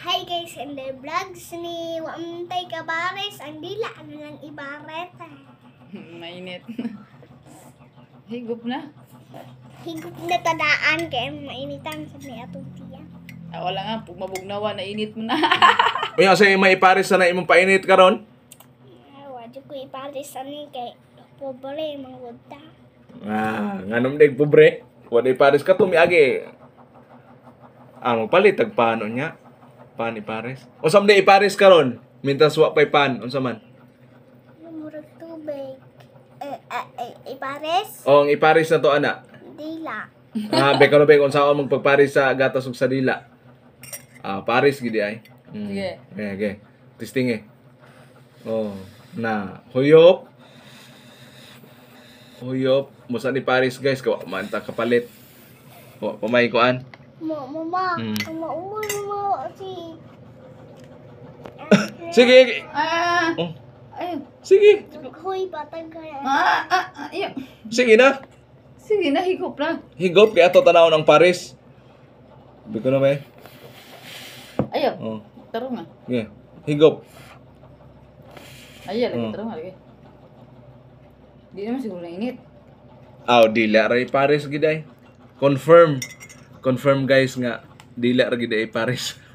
Hi guys, in the vlogs ni Wamtay Kabares, ang dila, ano lang ibaret. Mainit. Higop na. Higop na tadaan kay mainitan sa may atong tiya. Ah, wala nga. Pag mabugnawa, nainit mo na. Unya sa may ipares na imong painit karon? Ah, wa jud ko ipares ani kay pobre manggod ta. Ah, nganom dig pobre. Wa day pares ka tumiagi. Ah, magpalit tag paano niya? Pan ipares. Unsa man day ipares karon? Mintas wa pay pan, unsa man? Murag tubig. Eh, eh, eh, ipares? O ang ipares na to ana. Dila. Ah, beka no bek unsa ako magpagpares sa gatas ug sa dila. Ah, pares gidi ay. Sige. Okay, okay. Testing eh. Oh, na huyop. Huyop, musa ni Paris guys, kawa man ta kapalit. Wa pa may kuan. Mo, mama, mo, mo, si Sige. Ah! Oh, Ay. Sige. Hoy, batang ka. Ah, ah, ah, iyo. Sige na. Sige na, higop na. Higop kay ato tan-awon ang Paris. Biko na may. Ayaw. Oh, Tarong na. sige. Higop. Ayaw, lagi tarong na, lagi. Di naman siguro nainit. Aw, dila ra Paris gid ay. Confirm. Confirm guys nga dila ra gid ay Paris.